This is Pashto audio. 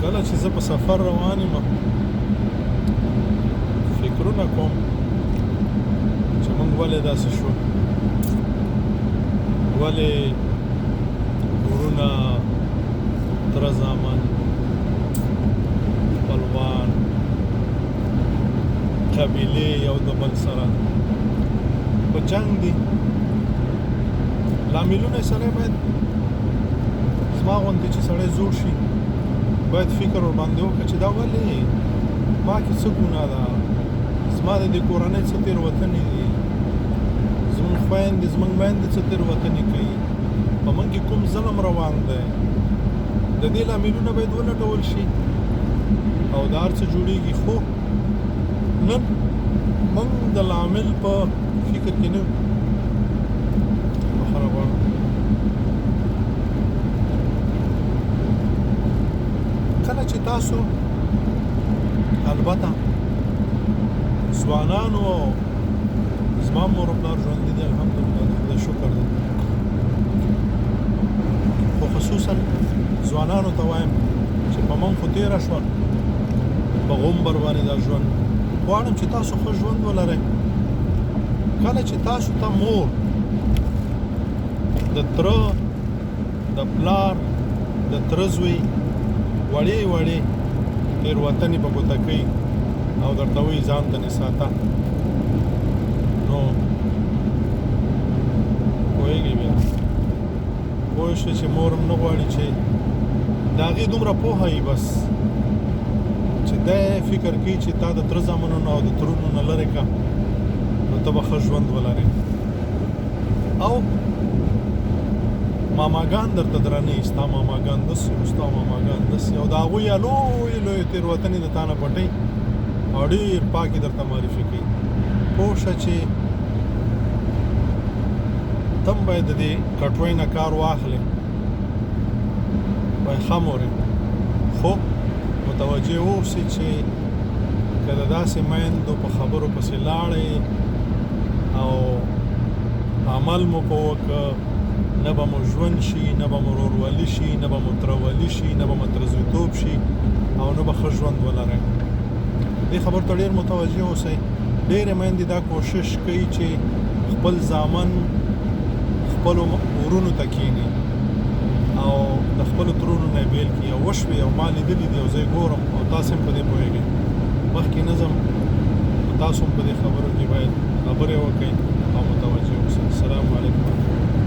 کله چې زه په سفر روان یم، فکرونه کوم چې موږ ولې داسې شو، ولې ورونه، تره زامن، خپلوان، قبیلې یو د بل سره په جنګ دي. لاملونه سره باید زما غوندې چې سړی زوړ شي، باید فکر ورباندې وکړي چې دا ولې، ما کې څه ګناه ده، زما د دې کورنۍ څه تېروتنې دي، زمونږ خویندې، زمونږ میندې څه تېروتنې کوي، په موږ کې کوم ظلم روان دی. د دې لاملونه باید ولټول شي او دا هر څه جوړیږي. خو نن موږ د لامل په فکر کې نه یو. بخښنه غواړم. کله چې تاسو، البته ځوانانو، زما مور او پلار ژوندي دي، الحمدلله، د خدای شکر دی، خو خصوصا ځوانانو ته وایم چې په موږ خو تېره شوه په غومبر باندې دا ژوند. غواړم چې تاسو ښه ژوند ولرئ. کله چې تاسو ته مور د تره، د پلار، د تره زوی وړې وړې تېروتنې په ګوته کوي او درته وایي ځان ته ساته، نو پوهېږئ، بیا پوه شئ چې مور هم نه غواړي چې د هغې دومره پوهه وي، بس چې دی فکر کوي چې تا د تره زامنو نه او د ترونو نه لرې که، نو ته به ښه ژوند ولرې، او ماماګان درته درنې، ستا ماماګان داسې او ستا ماماګان داسې، او د هغوی لویې لویې تېروتنې د تا نه پټوي او ډېر پاکې درته معرفي کوي. پوه شه چې تم باید د دې کټوۍ نه کار واخلې. وای ښه مورې، خو متوجه اوسې چې که د داسې میندو په خبرو پسې لاړې او عمل مو په وکړ، نه به مو ژوند شي، نه به مو ورورولي شي، نه به مو ترولي شي، نه به مو ترزویتوب شي او نه به ښه ژوند ولرئ. دې خبر ته ډېر متوجه اوسئ. ډېرې میندې دا کوشش کوي چې خپل زامن خپلو ورونو ته کینی او د خپلو ترونو نه بیل کړي، او وشوي، او ما لیدلي دي او زه یې ګورم او تاسو هم په دې پوهېږئ. مخکې نه ځم، تاسو هم په دې خبرو کې باید خبرې وکړئ او متوجه اوسئ. السلام علیکم.